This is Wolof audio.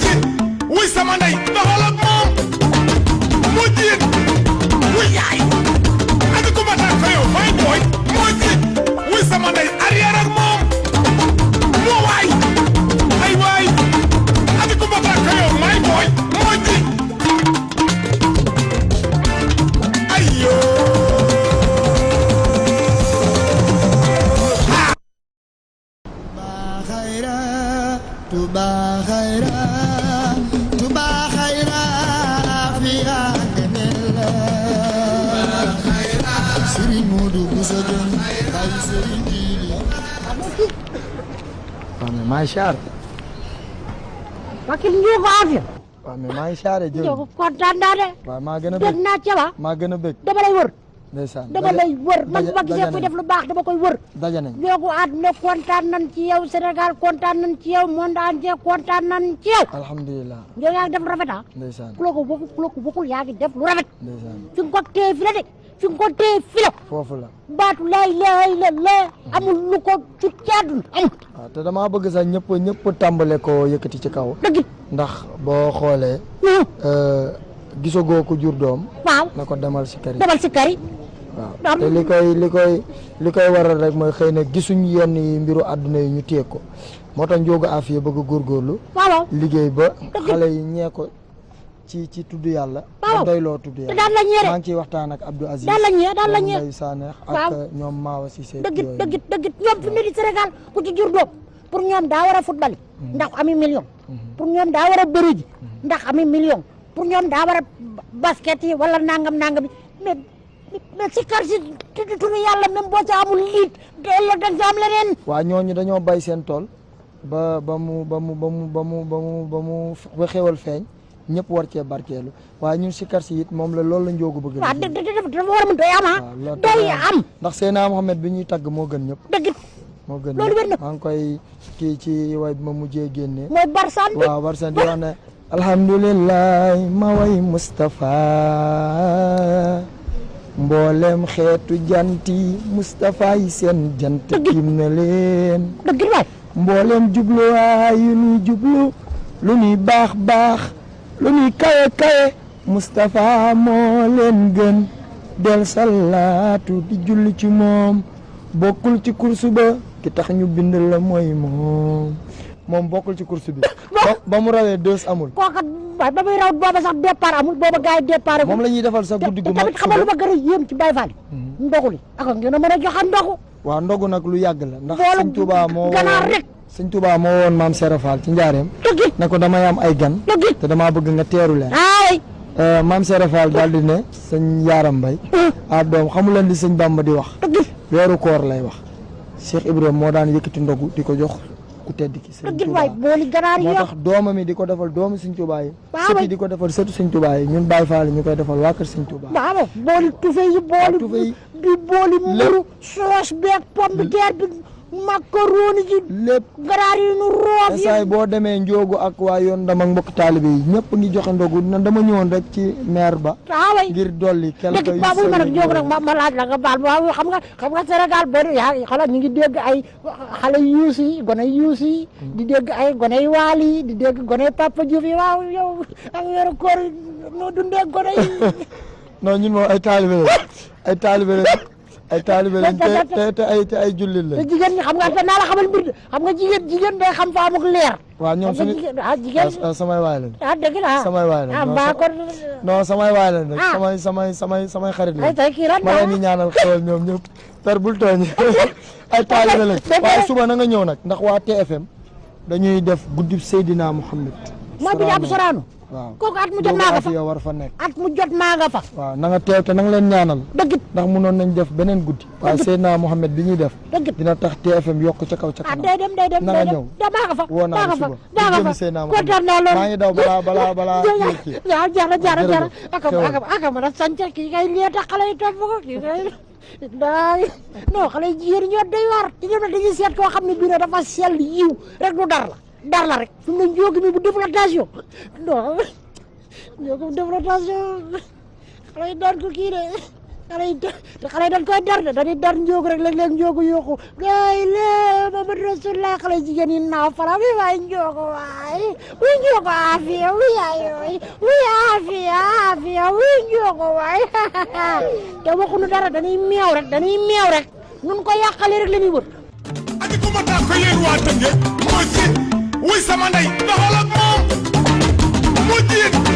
jiit wuy sama ndey doxal ak moom moo jiit wuy yaay andi ko ma tànk yow may booy moo jiit wuy sama ndey arrière ak moom moo waay ay waay andi ko ma tànk yow may booy moo jiit ay yoo Touba Khayra Touba Khayra fiya kenela Serigne Modou Bousso Dieng bay Serigne Djili mais maa ngi siyaare. waa kii ñu ko affaire. waaw mais maa ngi siyaare jërëjëf. yow kontaan naa de. waaw maa gën a dégg bëgg naa ca ba. maa gën a bëgg. dama lay wër. ndeysaan dama lay wër man bu ma gisee kuy def lu baax dama koy wër. daje nañ. ñoogu àdduna kontaan nañ ci yow Sénégal kontaan nañ ci yow monde entier kontaan nañ ci yow. alhamdulilah. yow yaa ngi def lu rafet ah. ndeysaan ku la ko bokkul yaa ngi def lu rafet. ndeysaan fi nga ko téye fi la de fi nga ko téye fi la. foofu la. baatu laa ilaaha illallaah amul lu ko ci caadun amul. waaw te damaa bëgg sax ñëpp tàmbale ko yëkkati ci kaw. dëgg. ndax boo xoolee. gisagoo ko jur doom. waaw na ko demal si kër yi. demal si kër yi. waaw te li koy waral rek mooy xëy na gisuñ yenn yi mbiru àdduna yi ñu téye ko moo tax Ndiogou Afia bëgg a góorgóorlu. waaw liggéey ba xale yi ñee ko ci tudd yàlla. ba doyloo tudd yàlla. daan la ñeere maa ngi ciy waxtaan ak Abdou Aziz. daan la ñee Ndeye Sanex waaw ak ñoom Maawa Cissé. dëggit ñoom fi mu ne di Sénégal ku ci jur doom pour ñoom daa war a football ndax ami million pour ñoom daa war a bëri ji ndax ami million pour ñoom daa war a basket yi wala nangam yi mais si kar si turu yàlla même boo ca amul liit la dañ ca am leneen. waa ñooñu dañoo bay seen tool ba xewal feeñ ñëpp war cee barkeelu waaye ñun si kar si it moom la loolu la Ndiogou bëgg. waaw dafa war a mën doy am ah. doy am ndax Seydina Mohamed bi ñuy tagg moo gën ñëpp. dëgg moo gën loolu wér na. maa ngi koy kii ci way bi ma mujjee génnee. mooy Barsan bi waaw Barsan di wax ne alhamdulilah ma way Moustapha mboolem xeetu janti Moustapha yi seen jant tiim na leen. dëgg waay mboolem jubluwaay yu ñuy jublu lu ñuy baax lu ñuy kawe Moustapha moo leen gën del salaatu di julli ci moom bokkul ci course ba ki tax ñu bind la mooy moom bokkul ci course bi. ba mu rawee deux amul. kooka ba muy raw booba sax départ amul booba gars yi départ amul. moom la ñuy defal sax guddi gu mag tamit xamal lu ma gën a yéem ci Baye Fall ndogu li ak ngeen a mën a joxe ndogu. waaw ndogu nag lu yàgg la ndax boolu sëñ Touba moo ganaar rek. sëñ Touba moo woon maam Serap Fall ci njaareem dëgg ne ko damay am ay gan dëgg te damaa bëgg nga teeru leen. ay maam Serap Fall daal di ne sëñ Yaaram Mbay doom xamu leen di sëñ Bamba di wax dëgg weeru koor lay wax Cheikh Ibrahima moo daan yëkkati ndogu di ko jox ku tedd ki sëñ dëgg waay Touba booli ganaar yi moo tax doomam yi di ko defal doomu sëñ Touba yi waaw sëti di ko defal sëtu sëñ Touba yi ñun Baye Fall ñu koy defal waa kër sëñ Touba. waaw booli tufe yi booli bi booli mburu soos beeg pomme de terre bi macaroni ji lépp ganaar yi nu roof saay boo demee Ndiogou ak waa yoon ndam ak mbokk taalibe yi ñëpp ngi joxe ndogu na dama ñëwoon rek ci maire ba waaway ngir dolli quelque dëgg baabul ma nag Ndiogou nag ma laaj la nga baal waaw xam nga Sénégal bari yaa xala ñu ngi dégg ay xale yuus yi gone yuus yi di dégg ay gone yu waal yi di dégg gone Papa Diouf yi waaw yow ak weeru koor noo dundee gone yi non ñun moom ay taalibe lañ te ay jullit lañ. te jigéen ñi xam nga naa la xamal mbir xam nga jigéen day xam fa amuk leer. waaw ñoom suñu jigéen samay waay lañ. dëgg la samay waay lañ. mbaa kon non samay waay lañ rek. samay xarit lañ. ay tey kii ma leen di ñaanal xewal ñoom ñëpp. per bul tooñ ay taalibe lañ. waaye suba na nga ñëw nag ndax waa TFM dañuy def guddi Seydina Mouhamed. mooy bi am Sorano. waaw kooku at mu jot maa nga fa war fa nekk. at mu jot maa nga fa. waaw na nga teew te na nga leen ñaanal. dëgg ndax mënoon nañ def beneen guddi. waaye Seydina Mouhamed bi ñuy def. dëgg dina tax TFM yokk ca kaw ca kanam. day dem na nga ñëw maa nga fa. woo naa la suba maa nga fa kontaan naa loolu maa ngi daw balaa kii. waaw jaara aka mën a sant kii kay lii tax xale yi topp ko kii kay non xale yi jigéen ñoo doy waar ci ñoom dañuy seet koo xam ne bii dafa sell yiw rek du dar la rek fi mu ne Ndiogou mi bu développation non Ndiogou développation xale yi daan ko kii de xale yi dañ koy dar de dañuy dar njóogu rek léeg-léeg njóogu yuuxu day lé Muhammad Rasulullah xale jigéen yi naaw fara wi waay njóogu waay wi njóogu afiya wi yaayooy wi afiya wi njóogu waay te waxuñu dara dañuy meew rek nun ko yàqale rek la ñuy wër adi ku ma taa ko yéen waa Tëngéej moo jiit wuy sama ndey doxal ak moom moo jiit